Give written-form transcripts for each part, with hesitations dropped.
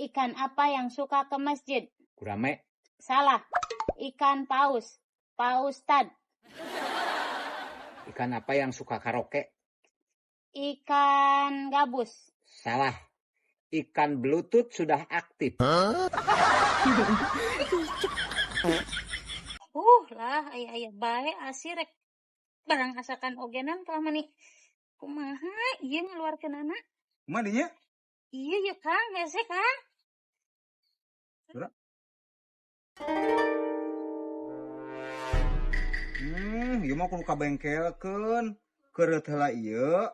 Ikan apa yang suka ke masjid? Gurame. Salah. Ikan paus. Paustad. Ikan apa yang suka karaoke? Ikan gabus. Salah. Ikan Bluetooth sudah aktif. Lah aya-aya bae asih rek barang asakan ogenan kalah mani. Kumaha ieu ngaluarkeunana? Kumaha dinya? Iya ya Kang, hese Kang. Ieu mah kudu kabengkelkeun. Keureut heula ieu.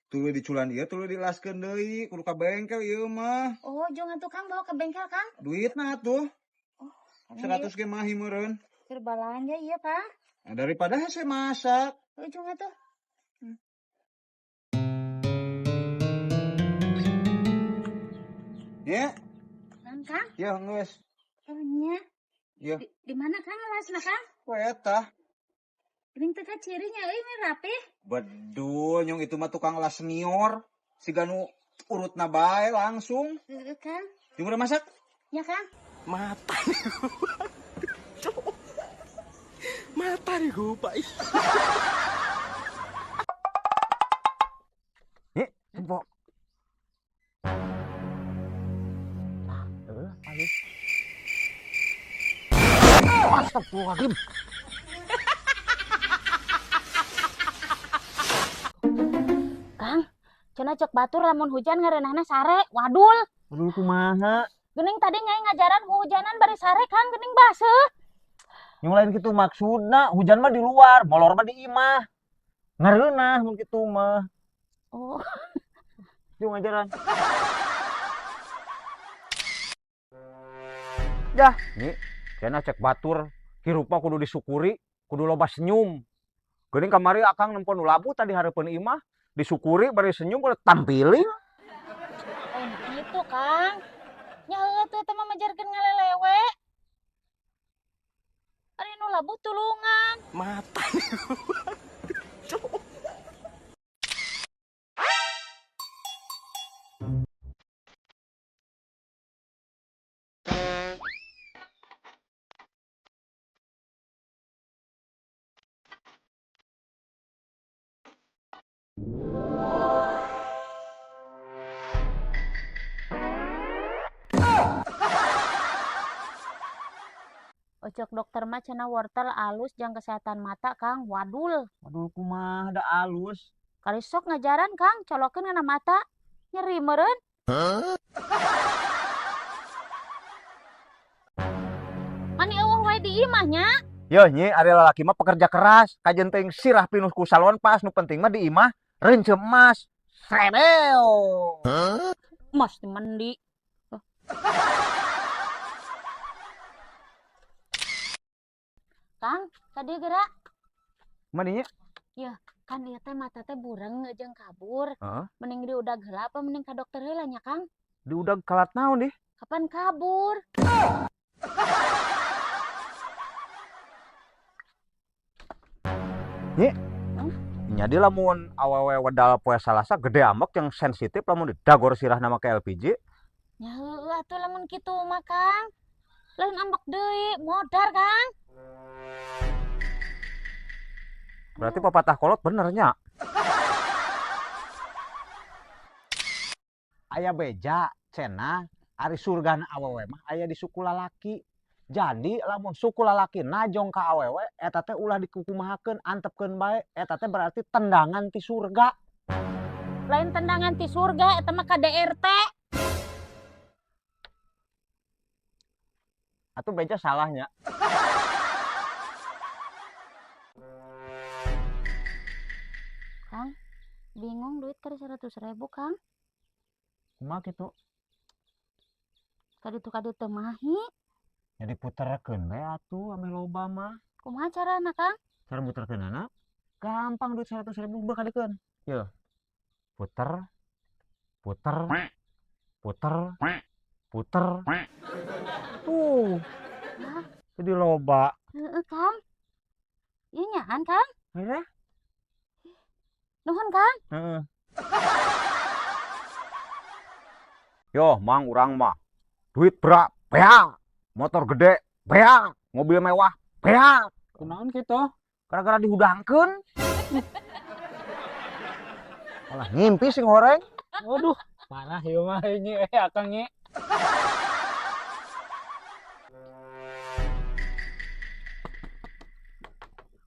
Tuluy diculan ieu, tuluy dilaskeun deui, kudu ka bengkel ieu mah. Oh, jong atuh Kang bawa ke bengkel Kang. Duitna atuh. Oh, 100 ge mah meureun. Keur balanja ieu Kang. Nah, daripada hese masak. Oh, jong atuh. Ya. Kang, Kang. Ya, geus. Oh, nya. Ya. Di mana Kang lasna Kang? Ku eta. Geuning teu kacirinya euy mah rapih. Bedul nyong itu mah tukang las senior. Siga nu urutna bae langsung. Heeh, Kang. Jeung udah masak? Ya, Kang. Mata nih. Mata nih gue, Pak. Ih, empok. Ayo. Astagfirullahaladzim. Kang, cenah cek batur lamun hujan ngareunahna sare, wadul. Wadul kumaha? Geuning tadi nyai ngajaran hujanan bari sare, Kang, geuning baseuh. Yang lain kitu maksudna, hujan mah di luar, molor mah di imah. Ngareunah mun kitu mah. Oh. Jeung ngajaran. Dah, nih, cenah cek batur, hirup mah kudu disyukuri, kudu loba senyum. Geuning kamari akang nempo nu labuh tadi hareupeun imah, disyukuri bari senyum kudu tampiling. Oh, gitu, Kang. Nya heueuh teh mah majarkeun ngalelewe. Ari nu labuh tulungan. Mata nih. Ocok dokter mah cenah wortel alus jang kesehatan mata Kang, wadul. Wadul kumaha da alus. Kali sok ngajaran Kang, colokeun kana mata, nyeri meureun. Huh? Mani eueuh wae di imah nya. Yeuh nyi, ari lalaki mah pekerja keras, kajen teuing sirah pinuh ku salon pas, nu penting mah di imah reunceup emas. Srebeo. Huh? Emas di mandi. Kang, tadi gerak. Maninya? Ya, kan ieu teh mata teh bureng jeung kabur. Heeh. Mending diudag heula apa mending ka dokter heula nya, Kang? Diudag kalat naon dih? Kapan kabur? Nyi. Jadi lamun awewe wedal poe Salasa gede ambek yang sensitif lamun didagor sirahna make LPG. Nya heueuh atuh lamun kitu mah, Kang. Lain ambek deui, modar, Kang. Berarti pepatah kolot benernya. Aya beja cenah ari surgana awewe mah aya di suku lalaki. Jadi lamun suku lalaki najong ka awewe eta teh ulah dikukumahakeun, antepkeun bae, eta teh berarti tendangan ti surga. Lain tendangan ti surga eta mah KDRT. Atuh beja salahnya. Kang, bingung duit kali 100.000, Kang. Kumaha kitu? Kaditu-kaditu teu mahi. Ya diputerkeun we atuh ame loba mah. Kumaha carana, Kang? Cara muterkeunana? Gampang duit 100.000 beuh kadikeun. Yeuh. Puter, puter, puter, puter. Tuh. Hah? Jadi loba. Heeh, Kang. Ieu nyaan, Kang? Heeh. Nuhun, Kang. Heeh. Yo, mang urang mah. Duit berak, beak. Motor gede, beak. Mobil mewah, beak. Kunaon kitu? Gara-gara dihudangkeun. Malah ngimpi sing horeng. Waduh, parah ieu mah ini akang nya.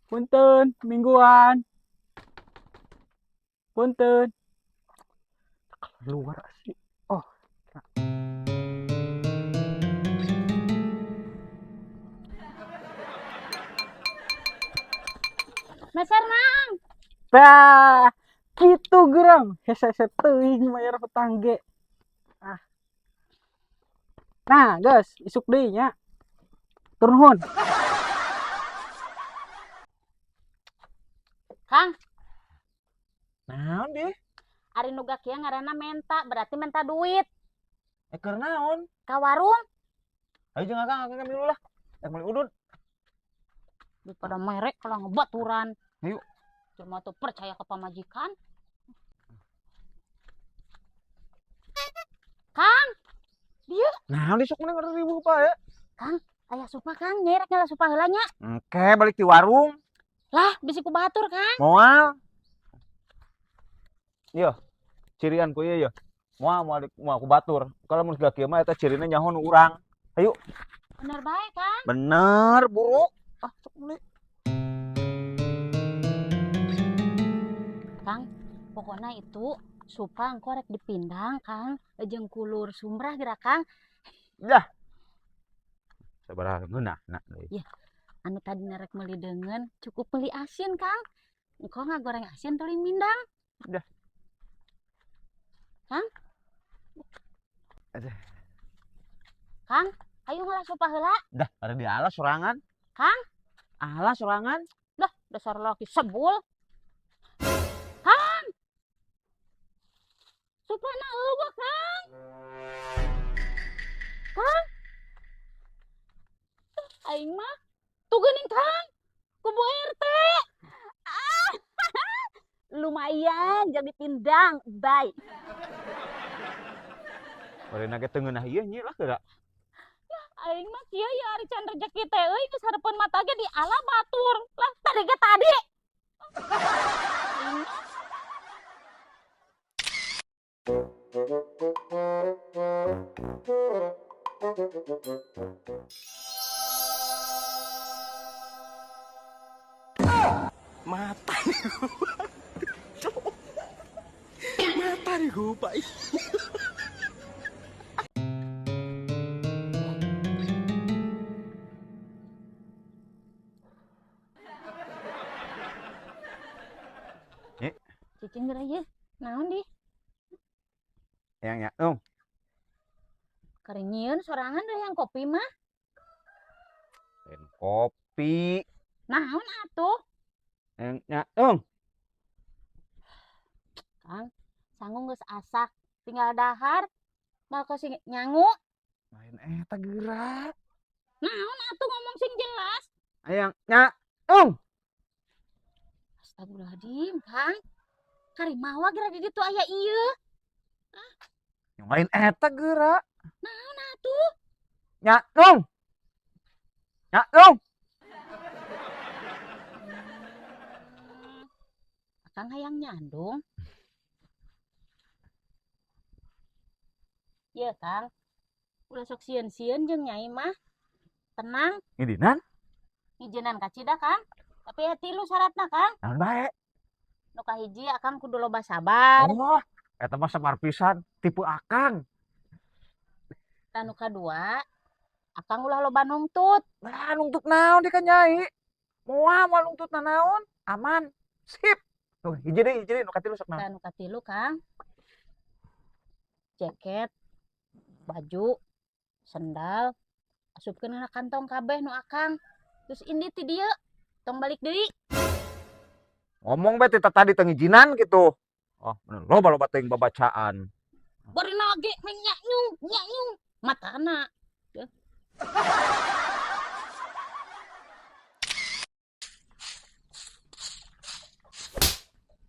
Punten, mingguan. Punten. Keluar sih. Oh. Meser nang. Tah, kitu geram. Hese-hese teuing mayar petang ge. Ah. Nah, guys, isuk deui nya. Tur nuhun. Kang. Naon deh? Ari nu gak kieu ngaranna menta, berarti menta duit. Keur naon? Ka warung. Ayo jeung akang, akang milu lah. Rek meuli udud. Daripada merek kalau ngebaturan. Ayo. Cuma tuh percaya ke pamajikan. Kang, dia. Nah, di sok mending ribu Pak ya. Kang, aya supa Kang, nyai rek nyala supa heula nya. Engke balik di warung. Lah, bisi ku batur Kang. Moal. Yo, cirian ku ieu yo. Moal moal moal ku batur. Kalau mun geus kieu mah eta cirina nyaho nu urang. Ayo. Bener bae Kang. Bener, buruk. Ah, sok meuli. Kang, pokoknya itu supa engko rek dipindang Kang, jeung kulur sumrah geura Kang. Dah. Sabaraha ngeunah na deui. Yah, anu tadi rek meuli deungeun, cukup meuli asin Kang. Engko ngagoreng asin tuluy mindang. Dah. Kang? Aduh. Kang, ayo ngalah supa heula. Dah, ada di alas sorangan. Kang? Alas sorangan. Dah, dasar laki sebul. Kang. Supana eueuh, Kang. Kang. Aing mah tuh geuning Kang. Ku Bu RT. Ah. Lumayan jadi pindang. Bye. Barena ge teu ngeunah ieu nyi lah geura. Aing mah kieu ya ari can rejeki teh euy geus hareupeun mata ge diala batur. Lah tadi ge tadi. Aing mah. Mata nih gua. Mata nih gua, Pak. Cicing geura ieu. Naon di? Yang ya, Ung. Keur nyieun sorangan deh yang kopi mah. Lain kopi. Naon atuh? Yang ya, Ung. Kang, sanggung geus asak, tinggal dahar. Mau ke sing nyangu. Lain eta geura. Naon atuh ngomong sing jelas. Ayang nya, Ung. Astagfirullahaladzim, Kang. Kari mawa geura di ditu aya ieu. Yang lain eta geura. Naon atuh? Nya, Ung. Nya, Ung. Akang hayang nyandung. Iya, Kang. Ulah sok sieun-sieun jeung nyai mah. Tenang. Ngidinan? Ngijinan kacida, Kang. Tapi ya tilu syaratna, Kang. Naon bae? Nu kahiji akang kudu loba sabar. Oh, eta mah sabar pisan, tipe akang. Tah nu kadua, akang ulah loba nungtut. Lah nungtut naon di ka nyai? Moal moal nungtut naon? Aman. Sip. Tuh, hiji deui, nu katilu sok naon? Tah nu katilu, Kang. Jaket, baju, sendal, asupkeun kana kantong kabeh nu akang. Terus indi ti dieu, tong balik deui. Ngomong bae teh tadi teu ngijinan gitu. Oh, bener loba-loba teuing babacaan. Bari nage nyanyung, nyanyung matana.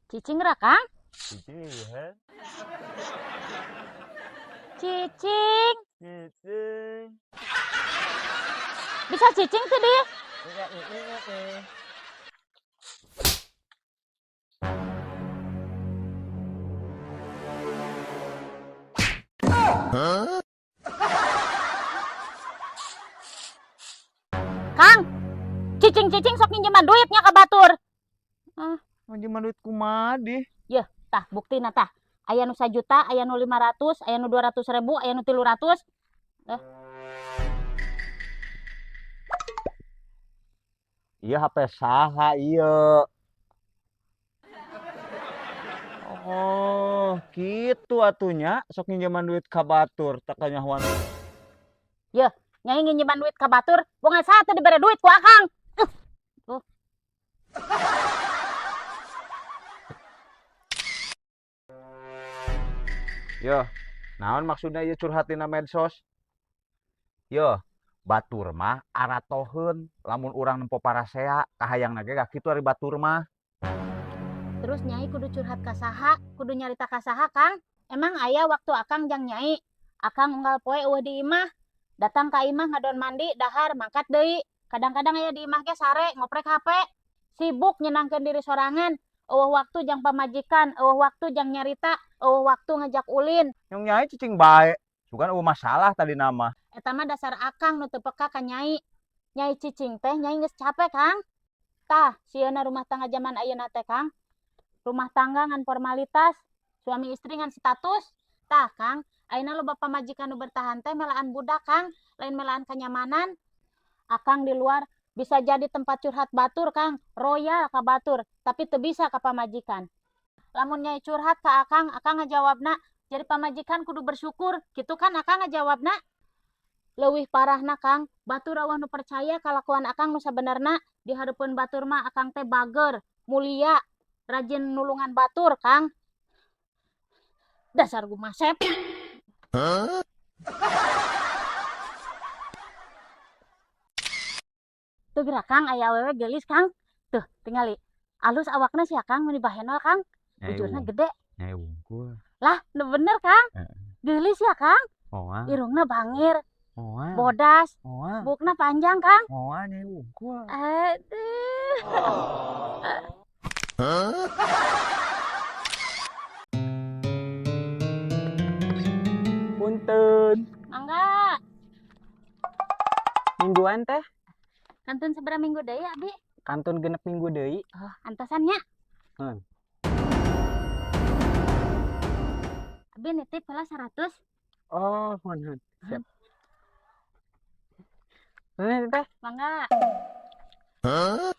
Cicing ra, Kang? Cicing, he. Cicing. Cicing. Bisa cicing tuh dia. Kang, cicing-cicing sok minjeman duitnya ke batur. Minjeman duit kumaha dih? Yeuh, tah buktina tah. Aya nu 1 juta, aya nu 500, aya nu 200 ribu, aya nu 300. Eh. Iya HP saha ieu? Oh, gitu atunya sok minjeman duit ka batur tak kanyahoan. Yeuh, nyai nginjeman duit ka batur, bongan saha teu dibere duit ku akang. Tuh. Yo, naon maksudnya ieu curhat dina medsos? Yo, batur mah aratoheun lamun urang nempo parasea kahayangna ge kitu ari batur mah. Terus nyai kudu curhat ka saha, kudu nyarita ka saha, Kang? Emang aya waktu akang jang nyai? Akang unggal poe euweuh di imah. Datang ka imah ngadon mandi, dahar, mangkat deui. Kadang-kadang aya di imah ge sare ngoprek HP. Sibuk nyenangkeun diri sorangan. Euweuh waktu jang pamajikan, euweuh waktu jang nyarita, euweuh waktu ngajak ulin. Yang nyai cicing bae. Sugan euweuh masalah tadi nama. Eta mah dasar akang nu teu peka ka nyai. Nyai cicing teh nyai geus capek, Kang. Tah, sieuna rumah tangga zaman ayeuna teh, Kang. Rumah tangga ngan formalitas, suami istri ngan status. Tah, Kang, ayeuna loba pamajikan nu bertahan teh melaan budak, Kang, lain melaan kenyamanan. Akang di luar bisa jadi tempat curhat batur, Kang, royal ka batur, tapi teu bisa ka pamajikan. Lamun nyai curhat ka akang, akang ngajawabna, jadi pamajikan kudu bersyukur, gitu kan akang ngajawabna. Leuwih parahna, Kang, batur euweuh nu percaya kalakuan akang nu sabenerna. Di hareupeun batur mah akang teh bager, mulia, rajin nulungan batur, Kang. Dasar gumasep. Huh? Tuh gerak, Kang, aya awewe geulis, Kang. Tuh, tingali. Alus awakna sia, Kang, meuni bahenol, Kang. Bujurna gede. Nyai wungkul. Lah, nu bener, Kang. Heeh. Geulis ya, Kang. Moal. Irungna bangir. Moal. Bodas. Moal. Bukna panjang, Kang. Moal nyai wungkul. Aduh. Huh? Punten. Mangga. Mingguan teh? Kantun sabaraha minggu deui, abi? Kantun 6 minggu deui. Oh, antosan nya. Hmm. Abi nitip heula 100. Oh, mohon. Siap. Ini teh. Mangga. Huh?